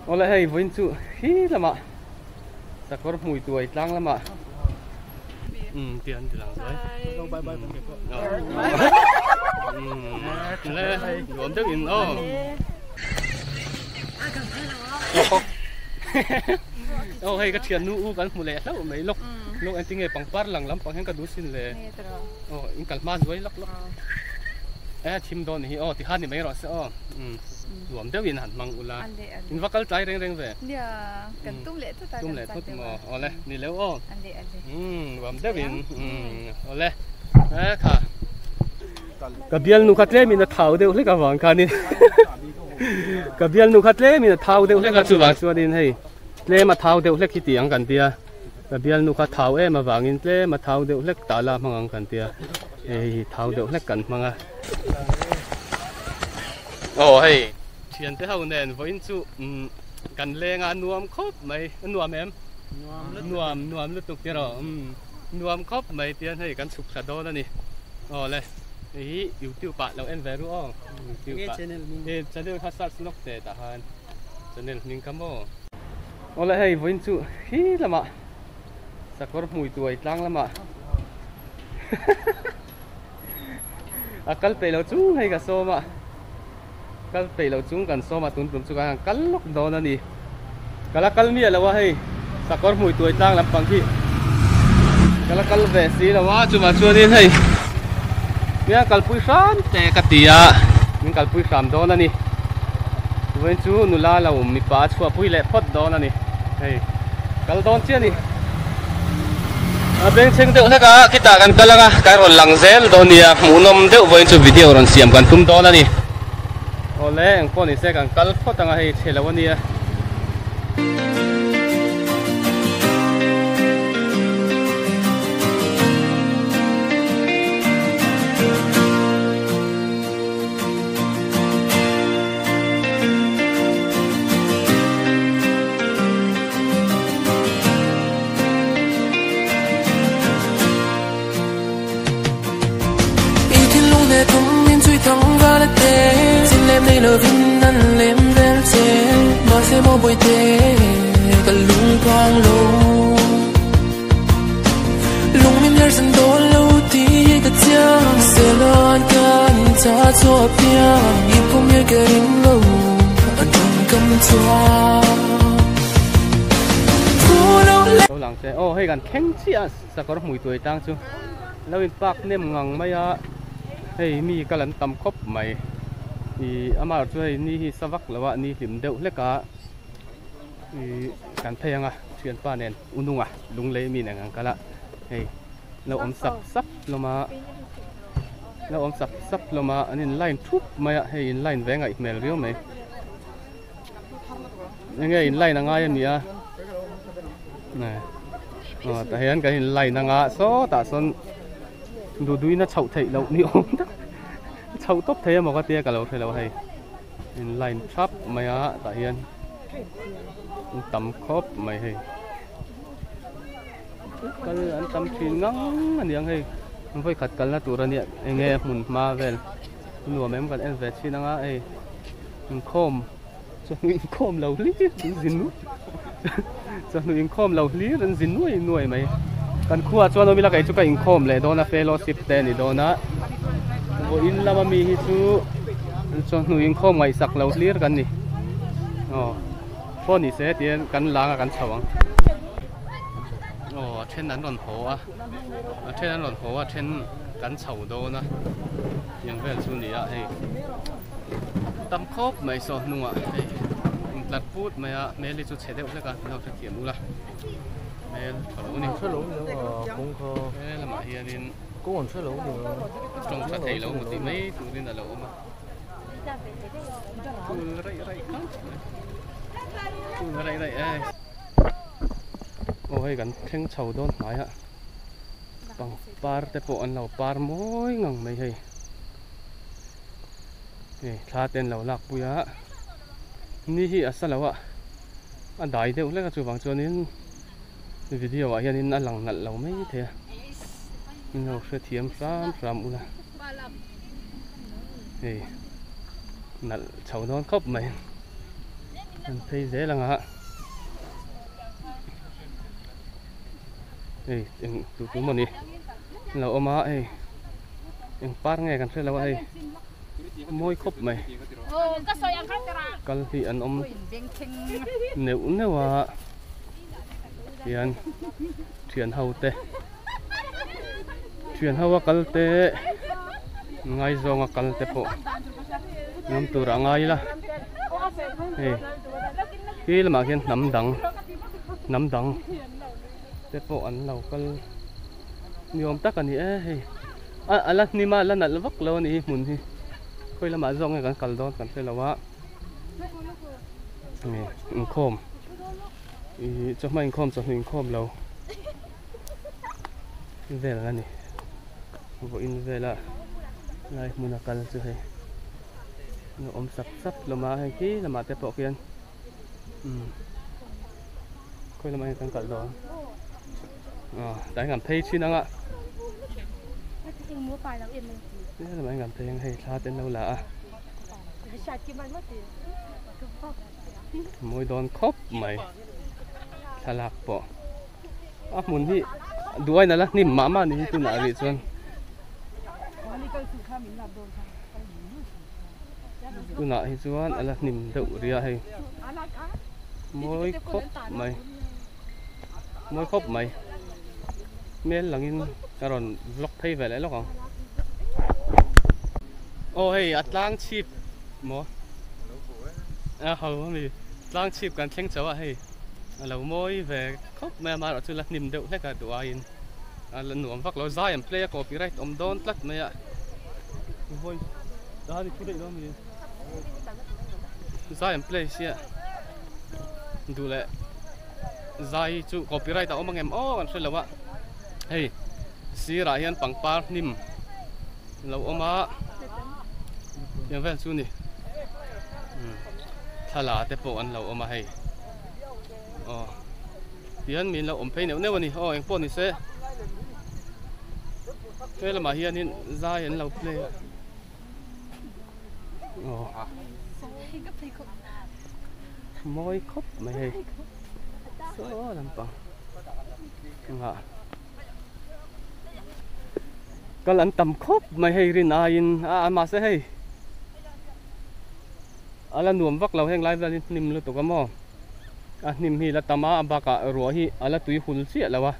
Awle hei vawiin chu hi lamah sakawr hmui tuai tlang lamah umm tih an ti lang zuai umm le nuam deuh in aw aw hei ka thian nu u kan hmu leh hlauh mai lawk lawk engtin nge pangpar lang lampang hian ka duh sin le aw in kal hma zuai lawk lawk e thim dawn hi aw tikhan ni mai rawh se aw umm nuam deuh in han hmang ula in va kal tlai reng reng ve nia kan tum leh thut a tum leh thut maw awle ni leu aw umm nuam deuh in umm awle e kha ka bialnu kha tlem in a thau deuh hlek avang khanin ka bialnu kha tlem in a thau deuh hlek a chuvang chuanin hei tlem a thau deuh hlek hi tih ang kan tia ka bialnu kha thau em avangin tlem a thau deuh hlek tah la hmang ang kan tia hei hi thau deuh hlek kan hmang a aw hei thiante ho nen vawiin chu umm kan leng a nuam khawp mai a nuam em nuam nuam lutuk tiraw umm nuam khawp mai tian hei kan chhuk thla dawn a ni aw le hei hi youtube ah lo en ve ru aw youtube ah hei channel kha search lawk teh tah khan channel hming kha maw aw le hei vawiin chu hi lamah sakawr hmui tuai tlang lamah a kal peih lo chung hei ka sawm a kal peih lo chung kan sawm a tun tum chu kan han kal lawk dawn a ni ka la kal miah lo a hei sakawr hmui tuai tlang lampang khi ka la kal ve si lo a chuvang chuanin hei nia kalpui hram te ka ti a min kalpui hram dawn a ni vawiin chu nula lo mipa a chhuahpui leh phawt dawn a ni hei kal dawn chiah a ni a bengchheng deuh hlek a khitah kan kal ang a kan rawn lang zel dawn nia hmuhnawm deuh vawiin chu video rawn siam kan tum dawn a ni awle engpawh ni se kan kal phawt ang a hei chhe lo a nia. Lo lang che aw hei kan thleng chiah a sakawr hmui tuai tang chu lo in park nem ngang mai a hei mi kal an tam khawp mai ih amah chu hei ni hi sa vak lo a ni hlim deuh hlek a ih kan phei ang a thianpa nen u nunga lunglei mi nen kan kal a hei lo awm sap sap hlawm a lo awm sap sap hlawm a an in line thup mai a hei in line ve ngaih hmel riau mai enge in line a ngai a ni a aw tah hian kan in line anga sawtah sawn duh duhin a chhoh theih loh ni awm tak chhoh tawp thei emaw ka tia ka lo hre lo hei in line thap mai a tah hian an tam khawp mai hei kal an tam thin ngang a niang hei vawikhat kalna tur a nia enge hmun hma vel nuam em kan en ve thin anga hei inkhawm chawhnu inkhawm lo hlir an zin nuai chawhnu inkhawm lo hlir an zin nuai nuai mai kan khuaah chuan awm ila kei chu ka inkhawm leh dawn a fellowship te a ni dawn a vawiin lama mi hi chu chawhnu inkhawm ngaihsak lo hlir kan ni aw pawh ni se tihian kan lang a kan chho ang aw a then an rawn haw a a then an rawn haw a then kan chho dawn a tiang vel chu a ni a hei tam khawp mai saw hnungah hei intlar put mai a hmel hi chu chhe deuh hlek a lo hrethiam ula hmel tha lo a ni he lamah hianin tawng tha thei lo maw tih mai turin a lo awm a phul raih raih kha phul raih raih e aw hei kan thleng chho dawn hnai a pangpar te pawh an lo par mawi ngang mai hei hei thla te an lo lak pui a ni hi a sa lo a a dai deuh hlek a chuvang chuanin video ah hianin a lang nalh lo mai thei a in lo hrethiam hram hram ula hei nalh chho dawn khawp mai. An phei zel ang a. Hei eng tu tu maw ni lo awm a hei eng par nge kan hre lo a hei mawi khawp mai kal hi an awm neuh neuh a tian thian ho te thian ho a kal te ngaizawng a kal te pawh ngam tur a ngai ila hei khi lamah khian hnam dang hnam dang te pawh an lo kal ni awm tak a ni e hei a a la hnim a la nalh vak lo a ni hi hmun hi khawi lamah zawk nge kan kal dawn kan hre lo a inkhawm. Ih chawhma inkhawm chawhnu inkhawm lo vel a ni vawiin vela lai hmuna kal chu hei a awm sap sap hlawm a hei khi lamah te pawh khian umm khawi lamah hian kan kalh dawn aw tlai kan phei thin ang a he lamah hian kan phei ang hei thla te an lo la a. Mawi dawn khawp mai thlalak pawh a hmun hi duain ala hnim mah mah ni hi tunah rih chuan tunah hi chuan ala hnim deuh ria hei mawi khawp mai mawi khawp mai hmel langin ka rawn vlog phei ve leh lawk ang aw hei a tlang chhip maw a ho ami tlang chhip kan thleng chauh a hei a lo mawi ve khawp mai a amaherawh chu la hnim deuh hlek a duh aiin a la nuam vak lo zai an play a copyright awm dawn tlat mai a voice a ni thu daih dawn ami zai an play sia duh leh zai chu copyright a awm angem aw kan hre lo a hei sirah hian pangpar hnim lo awm a tiang vel chu ni thla te pawh an lo awm a hei aw tihian min lo awm phei neuh neuh a ni aw engpawh ni se he lamah hianin zai an lo play a aw mawi khawp mai hei saw lampang engah. Kal an tam khawp mai hei rin aiin a mahse hei a la nuam vak lo heng lai vel hi hnim lutuk a maw a hnim hi la tam a a bakah ruah hi a la tui hul chiah lo a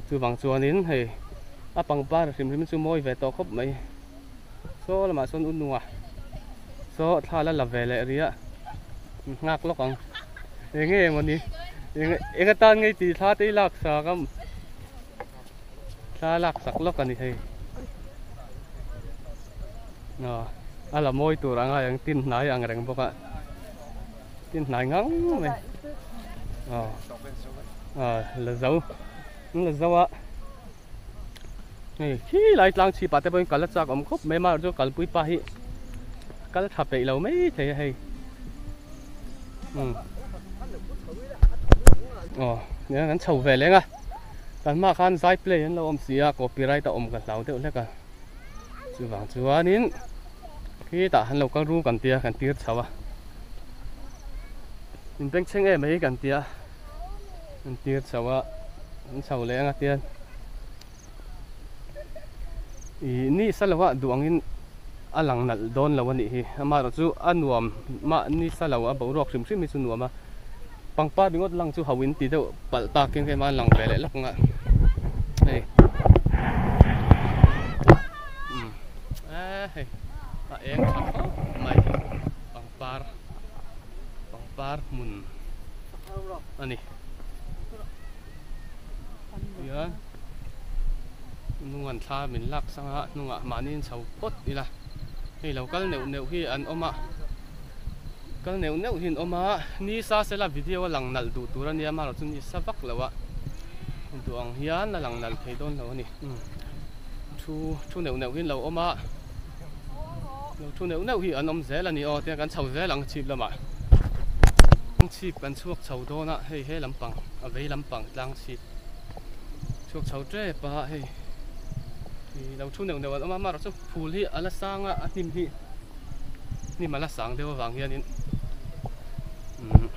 chuvang chuanin hei a pangpar hrim hrim chu mawi ve tawh khawp mai saw lamah sawn u nunga saw thla la la ve leh rih a nghak lawk ang. Enge mawni eng eng atan ngei tih thla te i lak sak a thla lak sak lawk a ni hei aw a la mawi tur anga eng tin hnai ang reng bawk a tin hnai ngang mai aw aw la zo an la zo a hei khi lai tlang chhip ah te pawhin kal a chak awm khawp mai a amaherawhchu kalpui pa hi kal tha peih lo mai thei a hei umm aw nia kan chho ve leng a kan hmaah khan zai play an lo awm si a copyright a awm ka hlau deuh hlek a chuvang chuanin khitah han lo kal ru kan tia kan tir chho a in bengchheng em mai kan tia. An tir chho a an chho leh anga tian ih ni sa lo ah duh angin a lang nalh dawn lo a nih hi amaherawh chu a nuam mah ni sa lo a boruak hrim hrim hi chu nuam a pangpar ringawt lang chu ho in ti deuh palh tak in hei a lang ve leh lawk ang a hei umm hei a eng tha khawp mai pangpar pangpar hmun. a ni tihian hnungan thla min lak sang a hnungah mahni in chho phawt ila hei lo kal neuh neuh hi an awm a kal neuh neuh hi an awm a ni sa sela video a lang nalh duh tur a nia amaherawh chu ni sa vak lo a duh ang hian a lang nalh thei dawn lo a ni thu thu neuh neuh hi an lo awm a lo thu neuh neuh hi an awm zel a ni aw tiang kan chho zel ang chhip lamah. Chhip kan chhuak chho dawn a hei he lampang a vei lampang tlang chhip chhuak chho tep a hei ih lo thu neuh neuh an awm a amaherawh chu phul hi a la sang a a hnim hi hnim a la sang deuh avang hianin umm.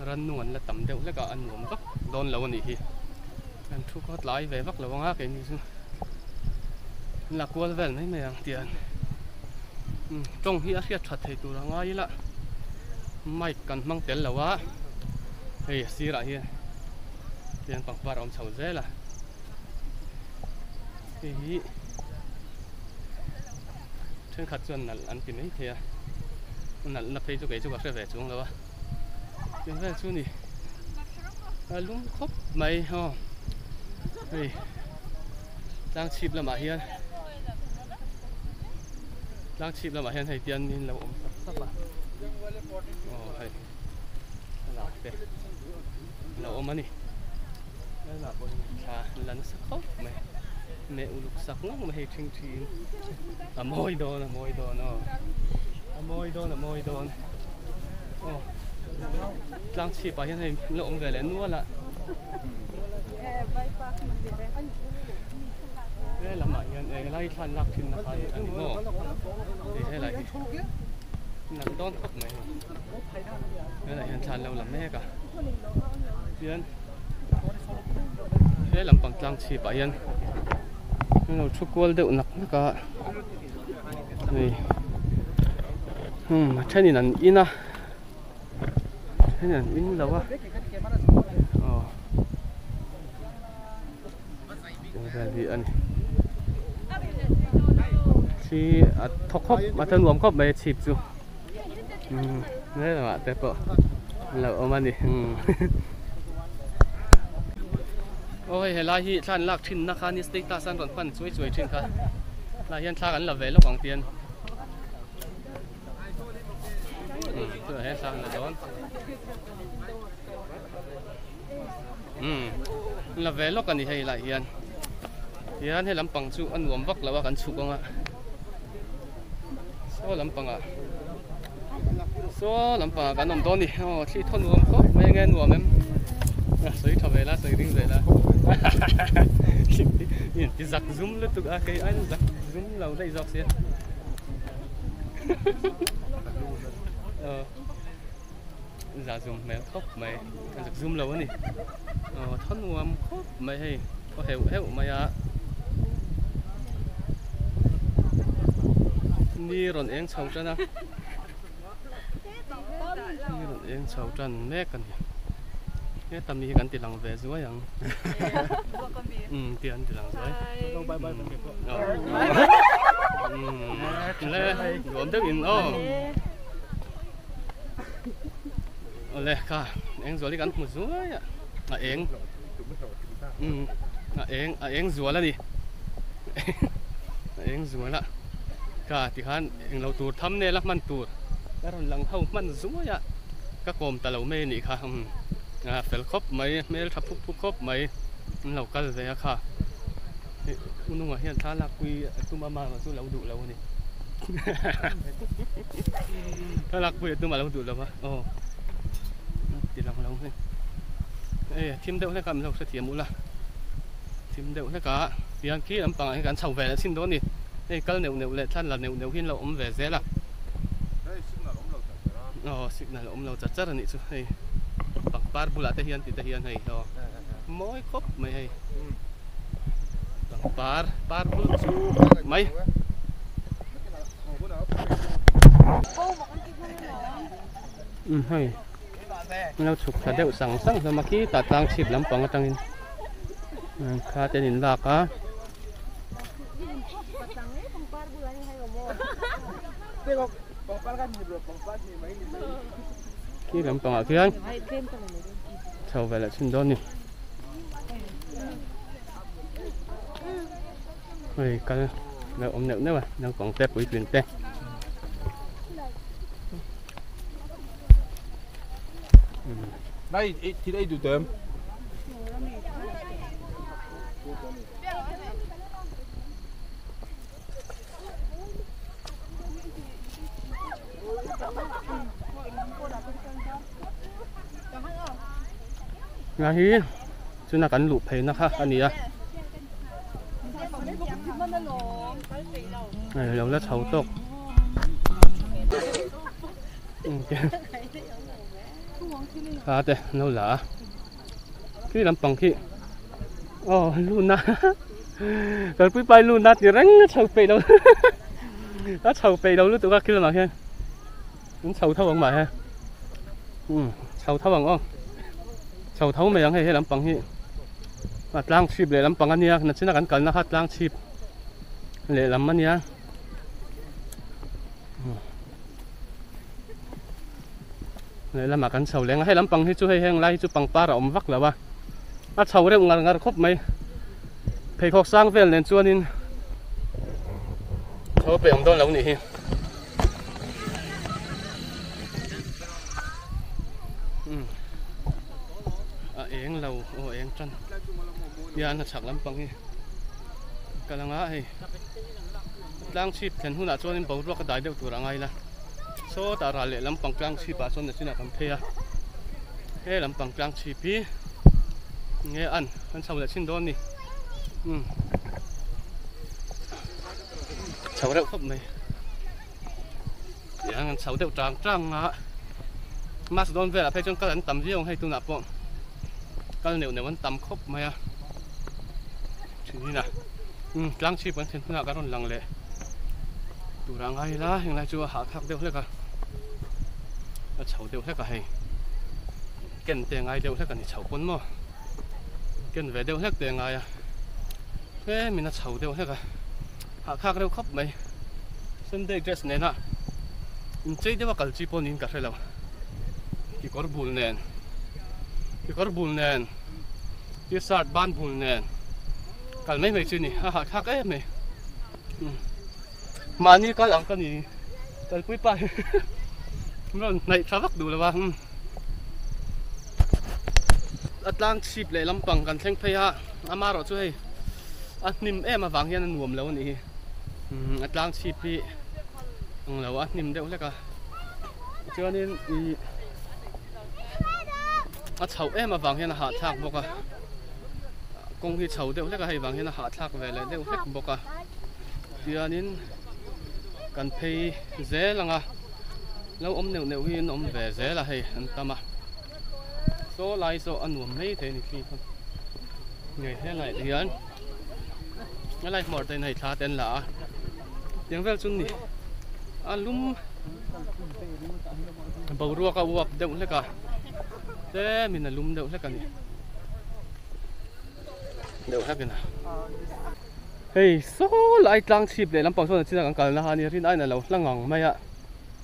Rannung an la tam deuh hlek a, a nuam vak dawn lo a nih hi. Kan thu khaw tlai ve vak lo ang a keini chu an la kual vel mai mai ang tian tawng hi a hriat that thei tur a ngai ila mic kan hmang tel lo a hei a sirah hian tian pangpar a awm chho zel a hei hi thenkhat chuan nalh an ti mai thei a nalh na phei chu kei chu ka hre ve chuang lo a. Tin vel chu ni a lum khawp mai aw hei tlang chhip lamah hian tlang chhip lamah hian hei tian min lo awm sap sap a aw hei thlalak te lo awm a ni helah pawh hian thla la nasa khawp mai meh uluk sak ngawk mai hei ṭhing ṭhin a mawi dawn a mawi dawn aw a mawi dawn a mawi dawn. Aw tlang chhip ah hian hei an lo awm ve leh nual a he lamah hian eng lai thlan lak thin na kha hi a ni maw hei helai hi nalh dawn khawp mai helai hian thlan lo la mek a tian he lampang tlang chhip ah hian an lo thu kual deuh nak nak a. Hei umm a thenin an in a thenin an in lo a aw eng vel hi a ni khi a thaw khawp a thaw nuam khawp mai a chhip chu umm helamah te pawh an lo awm a ni umm aw hei helai hi thla an lak thin na kha ni status an rawn hman chuai chuai thin kha. Tah hian thla kan la ve lawk ang tian umm tunah hian thla kan la dawn umm la ve lawk a ni hei lai hian tihian he lampang chu a nuam vak lo a kan chhuk ang a saw lampangah saw lampangah kan awm dawn a ni aw thli thaw nuam khawp mai enge nuam em a sawi tha ve la sawi ring ve la I zak zum lutuk a kei aiin zak zum lo daih zawk sia aw za zum hmel khawp mai a zak zum lo a ni aw thaw nuam khawp mai hei thaw heuh heuh mai a ni rawn eng chho tan a ni rawn eng chho tan mek a ni heta mi hi kan ti lang ve zuai ang. Umm tih an ti lang zuai. Umm le nuam deuh in aw. Awle kha eng zual hi kan hmu zuai a a eng umm a eng a eng zual a ni a eng zual a kha tikhan englo tur tham nel a hman tur a rawn lang ho hman zuai a ka kawm ta lo mai a nih kha umm. A fel khawp mai, hmel tha phuk phuk khawp mai an lo kal ve a kha. U nungah hian thla lak pui a tum a mah chu a lo duh lo a ni. Thla lak pui a tum a lo duh lo a, aw ti lang lo hei. Hei a thim deuh hlek a min lo hrethiam ula, thim deuh hlek a tiang khi lampangah hian kan chho ve leh chin dawn a ni. Hei kal neuh neuh leh thla la neuh neuh hi an lo awm ve zel a. Aw signal awm lo char char a nih chu hei pangpar bulah te hian tih te hian hei aw mawi khawp mai hei pangpar par bul chu mai. Um hei an lo chhuk thla deuh sang sang hlawm a khitah tlang chhip lampang atangin kha te an inlak a. Khi lampangah khian chho ve leh chhin dawn a ni. Hei kal lo awm neuh neuh a naupang te puitling te. Đây, thì đây đủ tấm. Nga hi chuna kan luh phei na kha a ni a hei lo la chho tawk. Thla te an lo la a khi lampang khi aw luna kalpui pai luna ti reng a chho peih lo a chho peih lo lutuk a khi lamah khian an chho tho ang mah he umm chho tho ang aw chho tho mai ang hei he lampang hi a tlang chhip leh lampang a nia nachina kan kalna kha tlang chhip lehlam a nia. Lehlamah kan chho leng a, hei lampang hi chu hei heng lai hi chu pangpar a awm vak lo a, a chho reuh ngar ngar khawp mai. Pheikhawk sang vel nen chuanin chho pe awm dawn lo nih hi. A eng lo aw eng tan hian a chhak lampang hi kal anga hei. Tlang chhip thlen hunah chuanin boruak a dai deuh tur a ngai la. Sawtah ral leh lampang tlang chhipah chuan nachinah kan phei a. He lampang tlang chhip hi nge an kan chho leh chhin dawn ni. Umm chho reuh khawp mai. Tiang an chho deuh tang tang a. Mas dawn velah phei chuan kal an tam viau ang hei tunah pawh kal neuh neuh an tam khawp mai a. Thin a umm tlang chhip kan thlen hunah kan rawn lang leh tur a ngai ila heng lai chu a hahthlak deuh hlek a a chho deuh hlek a hei ken te ngai deuh hlek a ni chho pawn maw ken ve deuh hlek te a ngai a tlemin a chho deuh hlek a hahthlak reuh khawp mai Sunday dress nena inchei deuh a kal chi pawh niin ka hre lo kekawr bul nen kekawr bul nen. T-shirt ban bul nen kal mai mai chu ni a hahthlak em mai mahni kal ang ka ni kalpui pa hi rawn hnaih tha vak duh lo a a tlang chhip leh lampang kan thleng phei a amaherawh chu hei a hnim em avang hian a nuam lo a nih hi a tlang chhip hi ang lo a hnim deuh hlek a chuanin ih. A chhoh em avang hian a hahthlak bawk a, kawng hi chho deuh hlek a hei vang hian a hahthlak ve leh deuh hlek bawk a tianin kan phei zel ang a lo awm neuh neuh hi an awm ve zel a hei an tam a saw lai saw a nuam mai thei a ni thli kha ngei helai te hian helai hmawr te in hei thla te an la a tiang vel chu ni a lum. Boruak a uap deuh hlek a, tlemin a lum deuh hlek a ni. Deuh hlek in a. Hei saw lai tlang chhip leh lampang chuan a chin a kan kalna a ni rin aiin a lo hla ngang mai a,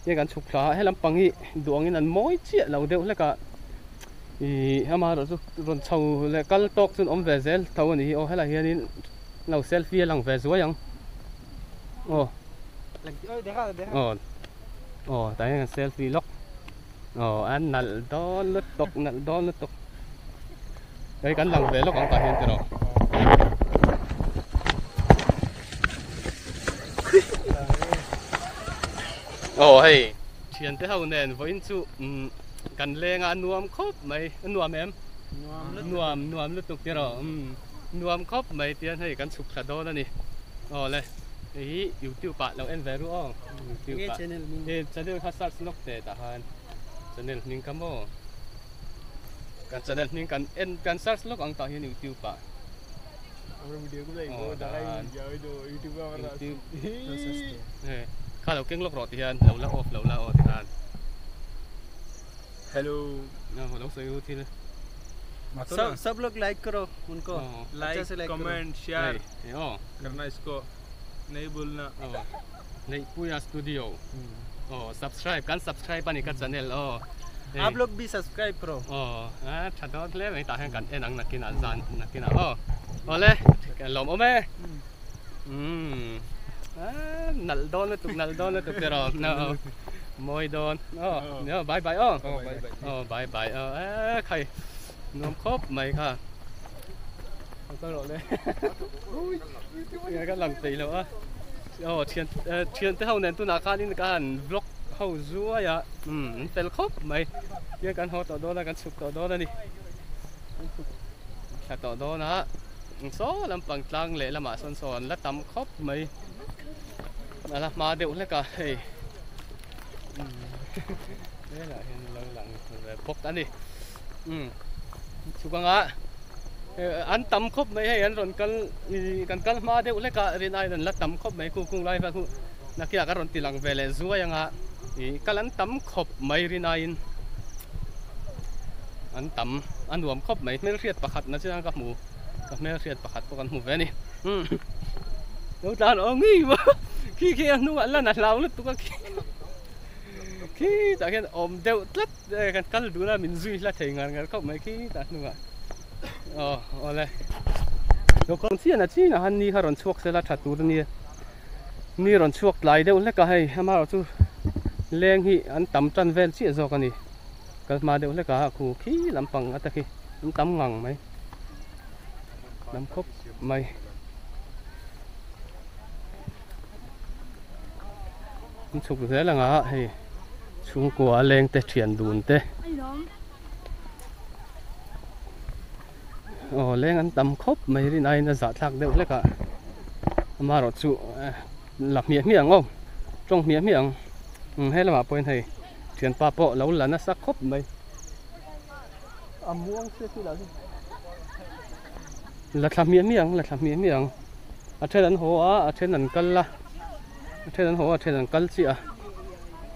hei kan chhuk thla a, he lampang hi duh angin an mawi chiah lo deuh hlek a, ih amaherawh chu rawn chho leh kal tawk chu an awm ve zel tho a ni hi aw helai hianin lo selfie a lang ve zuai ang aw. Aw aw tah hian kan selfie lawk aw a nalh dawn lutuk nalh dawn lutuk hei kan lang ve lawk ang tah hian tiraw aw hei thiante ho nen vawiin chu umm kan leng a nuam khawp mai a nuam em nuam nuam lutuk tiraw umm nuam khawp mai tian hei kan chhuk thla dawn a ni aw le. Hei hi youtube ah lo en ve ru aw youtube ah he channel kha search lawk teh tah khan channel hming kha maw kan channel hming kan en kan search lawk ang tah hian youtube ah aw tah khan youtube he kha lo keng lawk rawh ti hian lo la off lo la aw ti khan hello lo sawi ru thil सब सब लोग लाइक करो उनको like comment share करना इसको नहीं भूलना Neihpuia studio aw subscribe kan subscribe a ni ka channel aw आप लोग भी subscribe करो aw a tha dawn hle mai tah hian kan en ang nakinah zan nakinah aw awle lawm awm e umm a nalh dawn lutuk nalh dawn lutuk te rawh mawi dawn aw bye bye aw aw bye bye aw e khai nuam khawp mai kha. Ka rawh le ka lang thei lo a aw thian thian te ho nen tunah khanin ka han vlog ho zuai a umm an fel khawp mai tiang kan haw tawh dawn a kan chhuk tawh dawn a ni kan chhuk thla tawh dawn a saw lampang tlang leh lamah sawn saw an la tam khawp mai a la hma deuh hlek a hei. Helaiah hian lo lang ve bawk a ni. Umm chhuk anga an tam khawp mai hei an rawn kal ih kan kal hma deuh hlek a rin aiin an la tam khawp mai khu khung lai vel khu nakinah kan rawn ti lang ve leh zuai anga ih kal an tam khawp mai rin aiin an tam a nuam khawp mai hmelhriat pakhat na chiang ka hmu ka hmelhriat pakhat pawh kan hmu ve a ni umm lo tlan awm ngei maw khi khi a hnungah lan a hlau lutuk a khi. Khi tah khian awm deuh tlat e kan kal dun a min zui hla thei ngar ngar khawp mai khi tah hnungah aw awle lo kal chian a chin ah khan ni kha rawn chhuak sela tha tur ania ni rawn chhuak tlai deuh hlek a hei amaherawh chu leng hi an tam tan vel chiah zawk a ni kal hma deuh hlek a khu khi lampang ata khi an tam ngang mai tam khawp mai. An chhuk zel ang a hei chhungkua a leng te thian dun te aw leng an tam khawp mai rin aiin a zahthlak deuh hlek a amaherawh chu la hmiah hmiah ang aw tawng hmiah hmiah ang umm he lamah pawhin hei thianpa pawh lo la nasa khawp mai a muang sia khi lah hi la thla hmiah hmiah ang la thla hmiah hmiah ang a then an haw a a then an kal a. A then an haw a, a then an kal chiah a,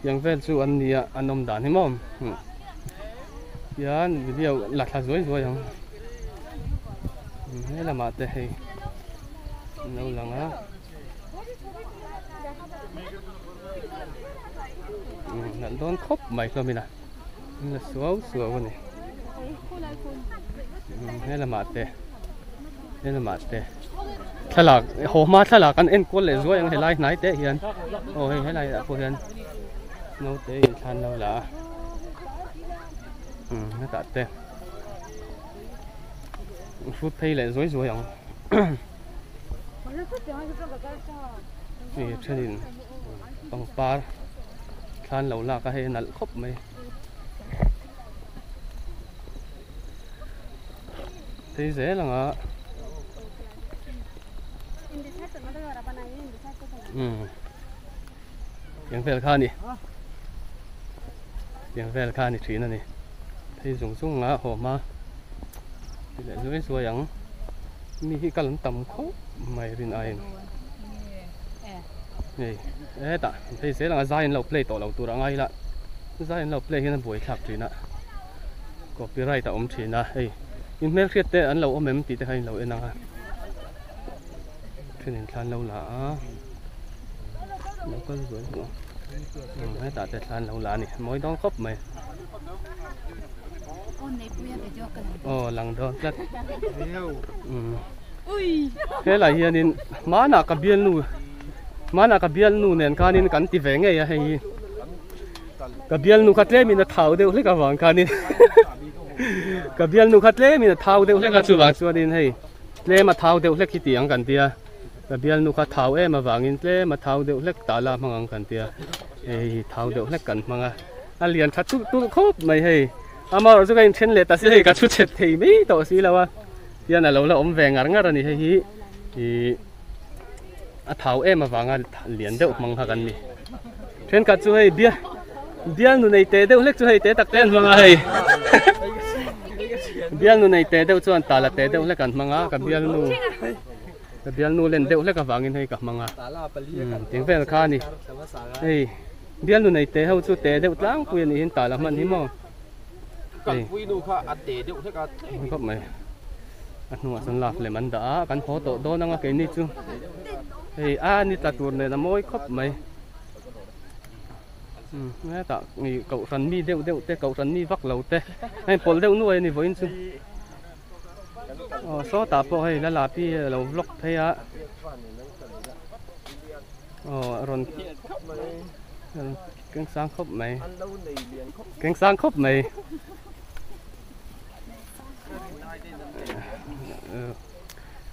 tiang vel chu an nia an awm dan hi maw tian video la thla zuai zuai ang he lamah te hei an lo lang a nalh dawn khawp mai hlawm ila an la suau suau a ni he lamah te. He lamah te thlalak haw hma thlalak an enkual leh zuai ang helai hnai te hian aw hei helai ah pawh hian naute in thlan lo la a umm hetah te hrut phei leh zuai zuai ang hei a thenin pangpar thlan lo lak a hei a nalh khawp mai. Phei zel ang a. Umm. Tiang vel kha a ni. Tiang vel kha a ni thin a ni. Phei zung zung a haw hma. Ti leh zuai zuai ang. Mi hi kal an tam khawp mai rin aiin. Hei hetah phei zel ang a zai an lo play tawh lo tur a ngai ila. Zai an lo play hian a buaithlak thin a. Copyright a awm thin a hei in hmelhriat te an lo awm em tih te kha in lo en ang a then in thlan lo la a lo kal zuai hlawm a hetah te thlan lo la a ni mawi dawn khawp mai aw lang dawn tlat helai hianin hmanah ka bialnu hmanah ka bialnu nen khanin kan ti ve ngei a hei hi. Ka bialnu kha tlemin a thau deuh hlek avang khanin ka bialnu kha tlemin a thau deuh hlek a chuvang chuanin hei tlem a thau deuh hlek hi tih ang kan tia ka bialnu kha thau em avangin tlem a thau deuh hlek tah la hmang ang kan tia hei hi thau deuh hlek kan hmang a a lian tha tulh tulh khawp mai hei amaherawh chu ka inthen leh ta si hei ka thu chhet thei mai tawh si lo a tian a lo la awm ve ngar ngar a ni hei hi ih. A thau em avanga lian deuh hmang kha kan ni. Thenkhat chu hei bia bial nu nei teh deuh hlek chu hei te tak te an hmang a hei. Bial nu nei teh deuh chuan tala teh deuh hlek an hmang a ka bial nu ka bial nu len deuh hlek avangin hei ka hmang a. Ting vel kha a ni. Hei bial nu nei teh ho chu teh deuh tlangpui a nih hin tala hman hi maw. Khawp mai a hnungah chuan lak lem an dah a kan haw tawh dawn anga keini chu hei a ni tla tur nen a mawi khawp mai umm hetah ih kohhran mi deuh deuh te kohhran mi vak lo te hei pawlh deuh nuai a ni vawiin chu aw sawtah pawh hei la la pi a lo vlog phei a aw a rawn. Keng sang khawp mai. Keng sang khawp mai.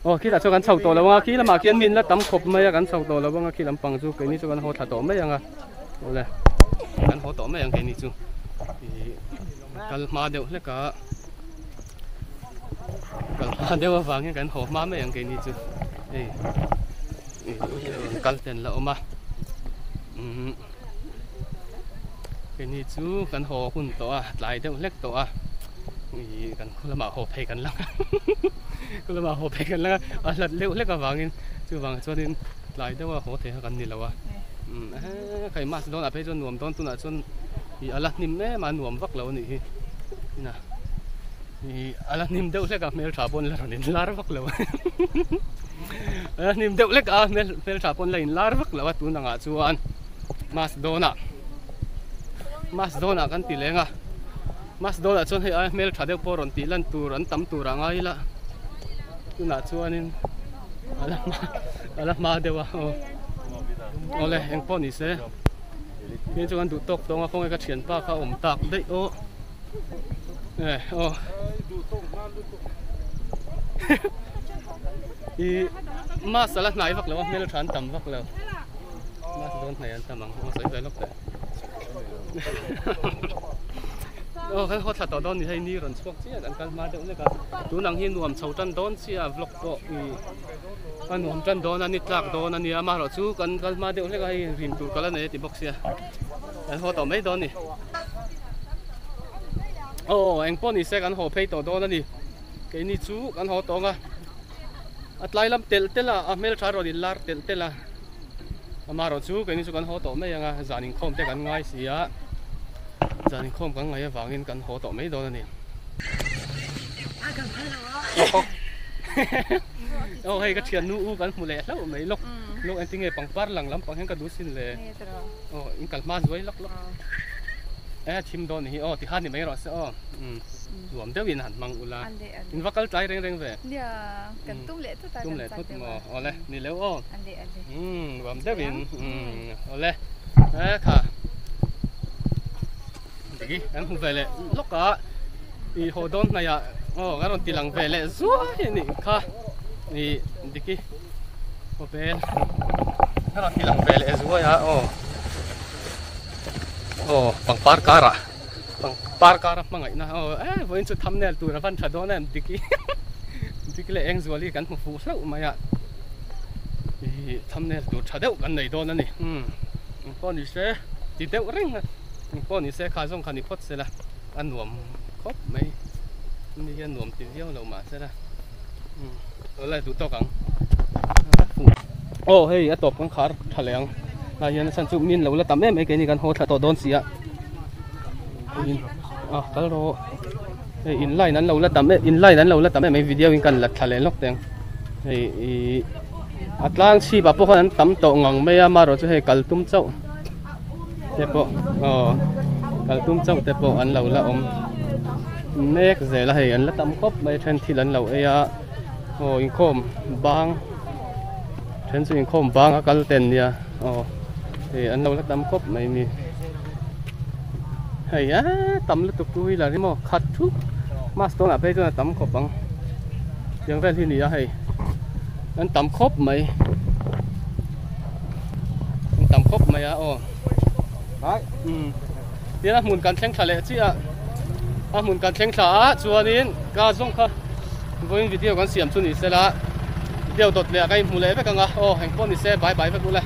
Aw khi lah chuan kan chho tawh lo anga khi lamah khian min la tam khawp mai a kan chho tawh lo anga khi lampang chu keini chu kan haw thla tawh mai anga awle kan haw tawh mai ang keini chu ih kal hma deuh hlek a kal hma deuh avangin kan haw hma mai ang keini chu hei ih kal ten la awm a. Keini chu kan haw hun tawh a, tlai deuh hlek tawh a, ih kan khaw lamah haw phei kan lang a, khaw lamah haw phei kan lang a, a hlat deuh hlek avangin chuvang chuanin tlai deuha haw thei kha kan ni lo a. Umm ehe khai mass dawnah phei chuan nuam dawn tunah chuan ih a la hnim em a, nuam vak lo a nih hi. Ina ih a la hnim deuh hlek a hmeltha pawh an la rawn inlar vak lo a, a la hnim deuh hlek a hmeltha pawh an la inlar vak lo a tun angah chuan. Mass dawnah Mass dawnah kan ti leng a Mass dawnah chuan hei aia hmel tha deuh pawh rawn tih lan tur an tam tur a ngai ila tunah chuanin a la hma a la hma deuh a aw awle eng pawh ni se tin chu kan duh tawk tawng a khawnge ka thianpa kha a awm tak daih aw e aw ih Mass a la hnai vak lo a hmel tha an tam vak lo. Mas dawn hnai an tam ang aw sawi ve lawk teh. Aw kan haw thla tawh dawn ni hei ni rawn chhuak chiah kan kal hma deuh hlek a tun ang hi nuam chho tan dawn chiah a vlog pawh ih a nuam tan dawn a ni tlak dawn a nia amaherawh chu kan kal hma deuh hlek a hei rim tur kal a nei a ti bawk sia kan haw tawh mai dawn a ni. Aw eng pawh ni se kan haw phei tawh dawn a ni keini chu kan haw tawng a. A tlai lam telh telh a, a hmeltha rawn inlar telh telh a. Amaherawh chu keini chu kan haw tawh mai ang a, zan inkhawm te kan ngai si a, zan inkhawm kan ngaih avangin kan haw tawh mai dawn a ni. Aw hei ka thiannu u kan hmu leh hlauh mai lawk lawk engtin nge pangpar lang lampang hian ka duh sin le. Aw in kal hma zuai lawk lawk. E thim dawn hi aw tikhan ni mai rawh se aw. Nuam deuhin han hmang ula. In va kal tlai reng reng ve. Nia kan tum leh thut a kan chak deuh a. Awle ni leu aw. Nuam deuhin awle e kha. Diki kan hmu ve leh lawk a i haw dawn hnaih ah aw kan rawn ti lang ve leh zuai a nih kha i diki khawvel kan rawn ti lang ve leh zuai a aw aw pangpar karah pangpar kara hmangaihna aw e vawiin chu thumbnail tur a van tha dawn em diki diki leh engzuali kan hmu fuh hlauh mai a i thumbnail tur tha deuh kan nei dawn a ni umm engpawh ni se ti deuh reng a. Eng pawh ni se kha zawng kha ni phawt se la a nuam khawp mai ni hian nuam ti viau lo mah se la umm awle duh tawk ang aw hei a tawp kan khar tha leh ang lai hian a chhan chu min lo la tam em mai keini kan haw thla tawh dawn si a in a kal rawh hei in line an lo la tam em in line an lo la tam em mai video in kan la thla leh lawk teng hei ih a tlang chhip ah pawh khan an tam tawh ngang mai a amaherawh chu hei kal tum chauh. Te pawh aw kal tum chauh te pawh an lo la awm mek zel a hei an la tam khawp mai then thil an lo ei a aw inkhawm bang then chu inkhawm bang a kal ten nia aw hei an lo la tam khawp mai mi hei eee tam lutuk two wheeler hi maw khat thup bus dawnah phei chuan a tam khawp ang tiang vel hi a ni a hei an tam khawp mai. An tam khawp mai a aw umm tin a hmun kan thleng thla leh chiah a a hmun kan thleng thla a chuanin ka zawng kha vawiin video kan siam chu ni sela video dawt leh ah ka inhmu leh vek ang a aw engpawh ni se bye bye vek ula.